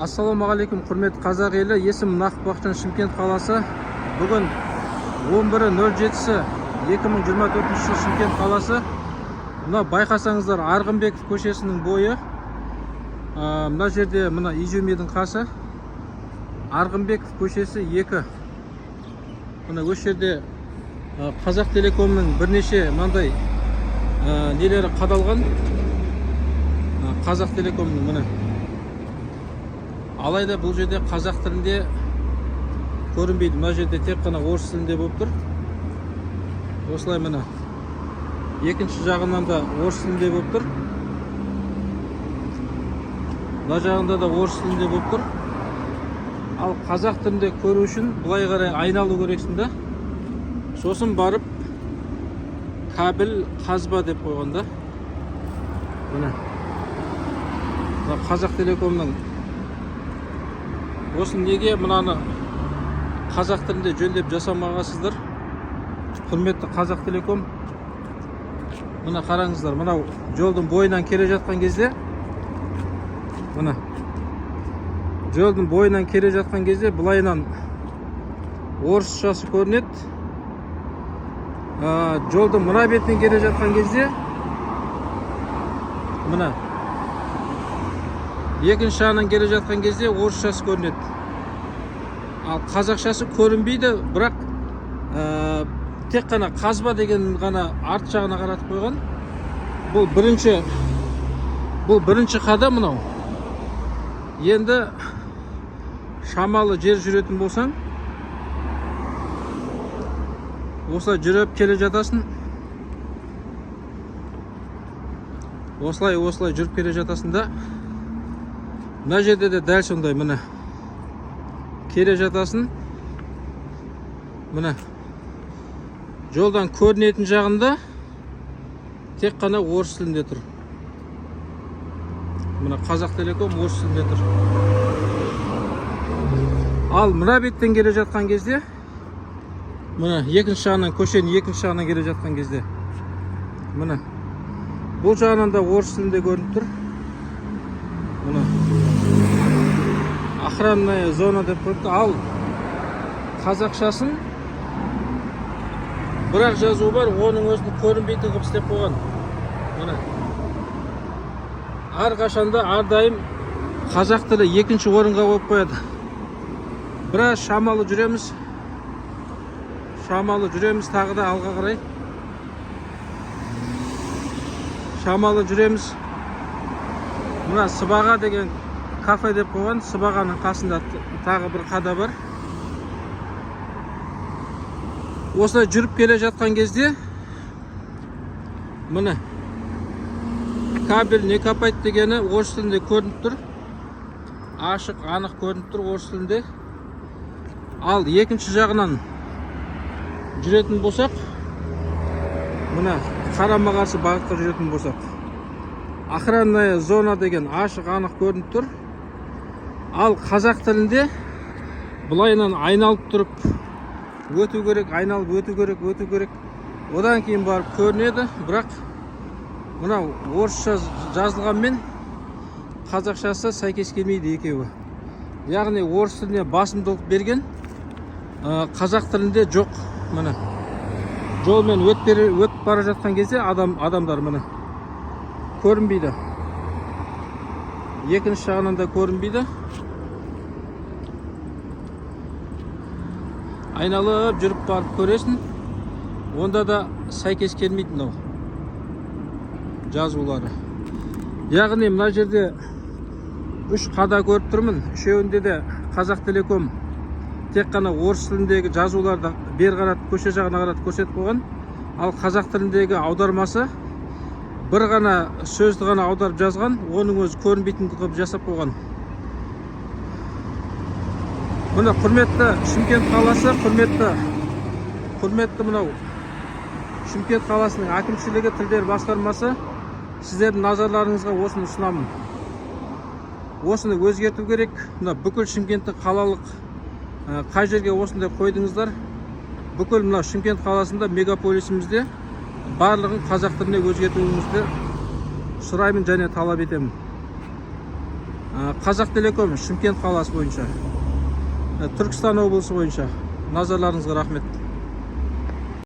Ассалаумағалейкум, құрметті қазақ елі. Есімім Нақып Бақытжан, Шымкент қаласы. Бүгін 11.07.2024 жыл, Шымкент қаласы. Мына байқасаңыздар, Арғынбеков көшесінің бойы. Мына жерде, мына Изюмидің қасы. Арғынбеков көшесі 2. Мына осы жерде Қазақ Телекомның бірнеше мынандай нелері қадалған. Қазақ Телекомның, міне. Алайда бұл жерде қазақ тілінде көрінбейді. Мына жерде тек қана орыс тілінде болып тұр. Осылай, міне. Екінші жағынан да орыс тілінде болып тұр. Мына жағында да орыс тілінде болып тұр. Ал қазақ тілінде көру үшін былай қарай айналу керексің да. Сосын барып кабель қазба деп қойған да. Міне. Мына Қазақ Телекомның осы неге мынаны қазақ тілінде жөндеп жасамағансыздар, құрметті Қазақ Телеком? Мына қараңыздар, мынау жолдың бойынан келе жатқан кезде, міне, жолдың бойынан келе жатқан кезде былайынан орысшасы көрінеді. Жолдың мына бетінен келе жатқан кезде, мына екінші жағынан келе жатқан кезде орысшасы көрінеді, ал қазақшасы көрінбейді. Бірақ тек қана қазба деген ғана арт жағына қаратып қойған. Бұл бірінші қадам мынау. Енді шамалы жер жүретін болсаң, осылай жүріп келе жатасың, осылай, осылай жүріп келе жатасың да, мына жерде де дәл сондай, міне, келе жатасың. Міне, жолдан көрінетін жағында тек қана орыс тілінде тұр. Мына Қазақ Телеком орыс тілінде тұр. Ал мына беттен келе жатқан кезде, міне, екінші жағынан, көшенің екінші жағынан келе жатқан кезде, міне, бұл жағынан да орыс тілінде көрініп тұр. Міне, охранная зона деп қойыпты. Ал қазақшасын бірақ жазу бар, оның өзін көрінбейтін қылып істеп қойған. Міне, әрқашанда, әрдайым қазақ тілі екінші орынға қойып қояды. Біраз шамалы жүреміз, шамалы жүреміз, тағы да алға қарай шамалы жүреміз. Мына Сыбаға деген кафе деп қойған. Сыбағаның қасында тағы бір қада бар. Осылай жүріп келе жатқан кезде, міне, кабель не копать дегені орыс тілінде көрініп тұр, ашық анық көрініп тұр орыс тілінде. Ал екінші жағынан жүретін болсақ, мына қарама қарсы бағытқа жүретін болсақ, охранная зона деген ашық анық көрініп тұр. Ал қазақ тілінде былайынан айналып тұрып өту керек, айналып өту керек, өту керек, одан кейін барып көрінеді. Бірақ мынау орысша жазылғанмен қазақшасы сәйкес келмейді екеуі. Яғни орыс тіліне басымдылық берген, қазақ тілінде жоқ. Міне, жолмен өтіп бара жатқан кезде адамдар, міне, көрінбейді. Екінші жағынан да көрінбейді. Айналып жүріп барып көресің, онда да сәйкес келмейді мынау жазулары. Яғни мына жерде үш қада көріп тұрмын. Үшеуінде де Қазақ Телеком тек қана орыс тіліндегі жазуларды бері қаратып, көше жағына қаратып көрсетіп қойған. Ал қазақ тіліндегі аудармасы бір ғана сөзді ғана аударып жазған, оның өзі көрінбейтін қылып жасап қойған. Міне, құрметті Шымкент қаласы, құрметті мынау Шымкент қаласының әкімшілігі, тілдер басқармасы, сіздердің назарларыңызға осыны ұсынамын. Осыны өзгерту керек. Мына бүкіл Шымкенттің қалалық қай жерге осындай қойдыңыздар? Бүкіл мына Шымкент қаласында, мегаполисімізде барлығын қазақ тіліне өзгертуіңізді сұраймын және талап етемін. Қазақ Телеком Шымкент қаласы бойынша, Түркістан облысы бойынша. Назарларыңызға рахмет.